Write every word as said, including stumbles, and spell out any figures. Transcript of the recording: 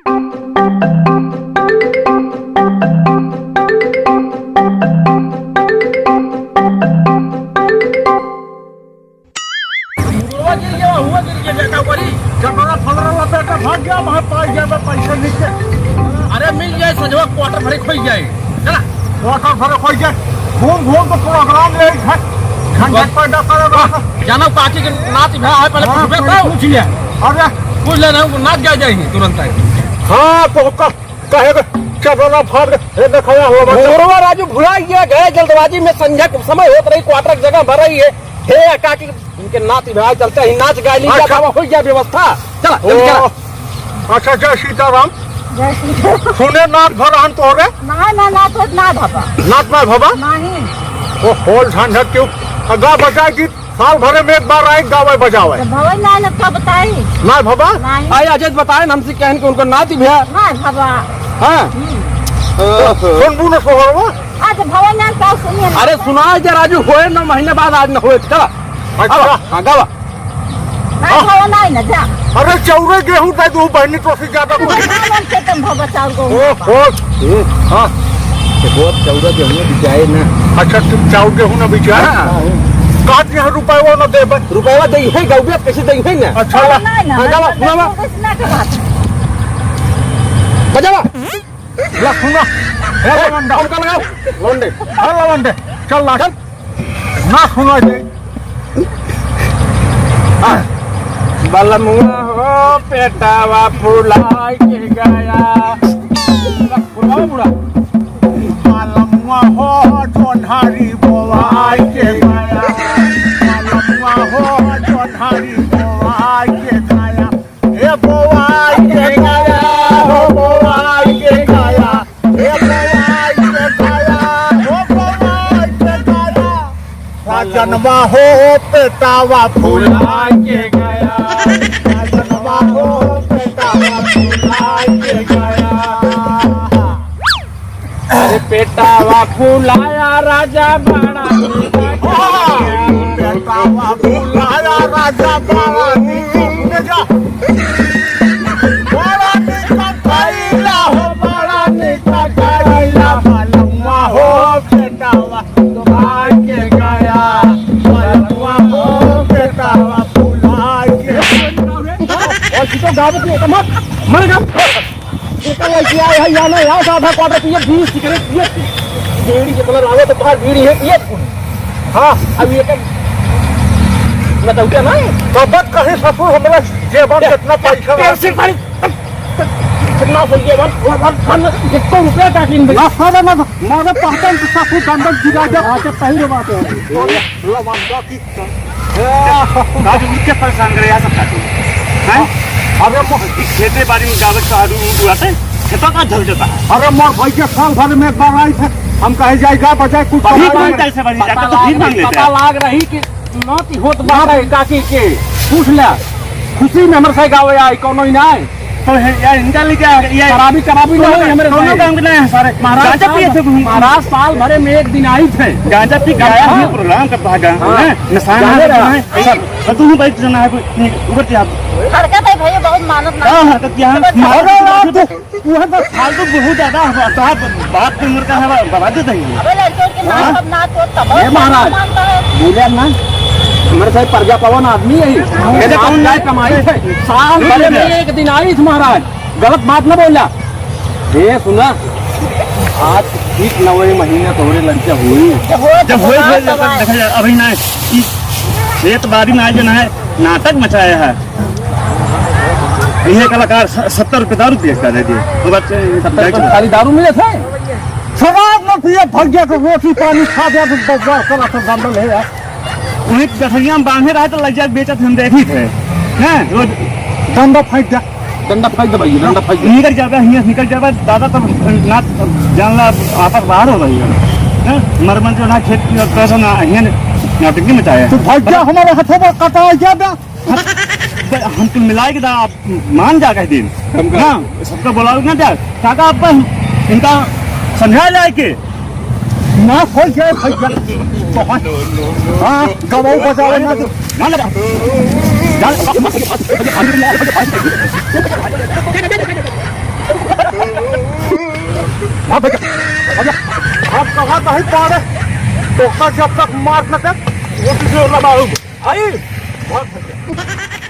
हुआ गिर गया, हुआ गिर गया, बेटा, बड़ी। जब मेरा फलरा वाला बेटा भाग गया, वहाँ पाई गया, मैं पैसे लेके। अरे, मिल जाए, संजवा quarter भरे खोई जाए। चला। Quarter भरे खोई जाए। घूम घूम के program ले है। झंझट पैदा करे बा। जानो काकी के नाती भा है, पहले हाँ, पूछबे पहले तो। पूछ लिया। अरे। पूछ ले, नहीं, नाच गा जाएंगे तुरंत आए। हाँ, तो का-, कहे के चदरा फाड़ के, हे देखा या हुआ बच्चा। मोरवा राजू भुला गया, गए जल्दबाजी में, संझा के समय होत रही, quarter की जगह भर रही है। हे काकी, इनके नाती भाई चलते ही नाच गाय ली अच्छा। जाता, हो गया व्यवस्था। चला, जल्दी चला। ओ, अच्छा, जय सीताराम। जय सीताराम। सुने नाथ भरहन तोरे? ना, ना, ना, तो ना भवा। नाथ ना भवा? नहीं। ओ, होल झंझट क्यों? गा बजाए गीत, साल भरे में एक बार आए गावे बजावे। तो भवा ना, ना, का बताई? ना भवा? नहीं। आए अजय बताए, हमसे कहन के उनको नाती भैया। ना भवा। हाँ। हम्म। तो सुनबू ना सोहरवा? आज भवन में का सुनिए ना। अरे सुना जा राजू, होए नौ महीने बाद आज न होए, चला। अच्छा। आवा, हाँ, गावा। ना हाँ। भवन आई ना, जा। अरे चौरे गेहूं दे दू बहनी, तो से ज्यादा कुछ। ना मन से तुम भवा चाउर को। ओ, ओ, ए, हाँ। तो बहुत चौरा गेहूं बिचाए ना। अच्छा, तुम चाउर गेहूं ना बिचाए? हाँ। काट यहाँ रुपया ना देबे। रुपया दे है, गौबे कैसे दे है ना? अच्छा, ला। ना, ना, हाँ, ना, गावा, ना, सुनावा। ना, ना, ना, ना। बजावा। ला सुना। हे लवंडा। हमका लगाओ। लवंडे। हे लवंडे। चल ला। चल। ना सुना दे। बलमुआ हो पेटावा फुलाए के गया। फुलाओ बुढ़ा। बलमुआ हो जोन्हारी बोआए के गया। बलमुआ हो जोन्हारी बोआए के गया। ए बोआई के गया, हो बोआई के गया, ए बोआई के गया, हो बोआई के गया। राजनवा हो पेटावा फुलाए के गया, राजनवा हो पेटावा फुलाए के गया। अरे पेटावा फुलाया राजा बड़ा नीक। पेटावा फुलाया राजा बड़ा नीक। बड़ा नीक कइला हो, बड़ा नीक कइला। बलमुआ हो पेटावा फुलाए के गया। बलमुआ हो पेटावा फुलाए के। और कितो गावे के मत, मर गया। एकर लड़की आए है, या ना, या आधा quarter पिए, बीड़ी सिगरेट पिए, बीड़ी के कलर आवे तो बाहर बीड़ी है, पिए। हाँ। अब ये कर, बताओ क्या ना है? तो बस कहीं ससुर हमरा जेबा में कितना पैसा पेट से खाली, कितना सही है, बस, बस, बस, एक सौ रुपया काट लेंगे। ना, ना, ना, ना, ना, पहचान तो ससुर दंडक गिरा दे। हाँ, तो सही रे बात है। लवंडा की आज उनके परेशान करे, यहाँ सब खाते हैं। हैं? अरे मो- खेते बाड़ी में गावे का आलू उड़ाते, खेतों का झल जाता है। अरे मोर भैया साल भर में एक बार आई थे, हम कहे जाए गा बजाए कुछ भीख कमाई मांगते हैं। से बनी जाता तो भीख मांग लेते पता हैं। लाग रही कि नौती होत बात है काकी के, पूछ ले। खुशी में हमर से गावे आई, कोनो ही ना है। तो है यार, इनका लेके आ, ये शराबी, शराबी ना दोनों, होई हमरे दोनों भाई। काम के ना है सारे। महाराज गांजा साल, पिए थे तुम। महाराज साल भरे में एक दिन आई थे। गांजा पी के आया हाँ। हूँ, program का भागा, हाँ। हैं? नशा ना जाने करना रहा। है। ऐसा, और तुम बैठ जाना है, कोई नहीं, ऊपर से आप। हरकत है भैया, बहुत मानत ना। हाँ, हरकत क्या है? तो बस मारो अरे तो यार, तू, तू है बस। फालतू बहुत ज्यादा है, साहब, बाप की उम्र का है, बर्बाद देता है। अबे लड़के के नाम हाँ? सब ना तो तब ये महाराज, मानता है। बोले ना, हमारे साथ प्रजा पवन आदमी है, हाँ। मेरे कौन जाए कमाई है, साल भरे में एक दिन आई थे महाराज। गलत बात ना बोला। ए, सुना, आज ठीक नवे महीने तोहरे लड़का हुई। जब होई, जब होई, तब होई, आए। देखा जाए, अभी ना, ई खेत बाड़ी में आज ना है, नाटक मचाया है। ये कलाकार स-, सत्तर रुपये दारू पिए का दे दिए। तो बच्चे सत्तर रुपये खाली दारू मिले थे? शराब न पिए, भैया के रोटी पानी खा दे, तो बस, बस, चला, तो गंडल है यार। वहीं गठरिया में बांधे रहे तो लग जाए, बेचत हम देखी थे। हैं? रोज डंडा फेंक दे, डंडा फेंक दे भैया, डंडा फेंक दे। निकल जाबे, हियां से निकल जाबे, दादा तब ना जान ला, आपस बाहर हो रही है। हैं? मरमन जो ना खेत की और पैसा ना, हियां नाटक नहीं मचाया। तो भैया हमारे हाथों में कटा गया बे। हम, हम तुम मिलाए के दा, आप मान जा कह दिन। हमका हाँ, सबका बोलाओ ना जा। काका, आप इनका समझा जाए के। ना खोल जाए भैया। तो हाँ, हाँ, गवाऊ बजाओ ना तो। ना लगा। ना लगा। अब भैया, भैया, अब कहाँ कहीं पाड़े? तो का जब तक मार न दे, वो तुझे लबाऊंगा। आई, भाग भैया।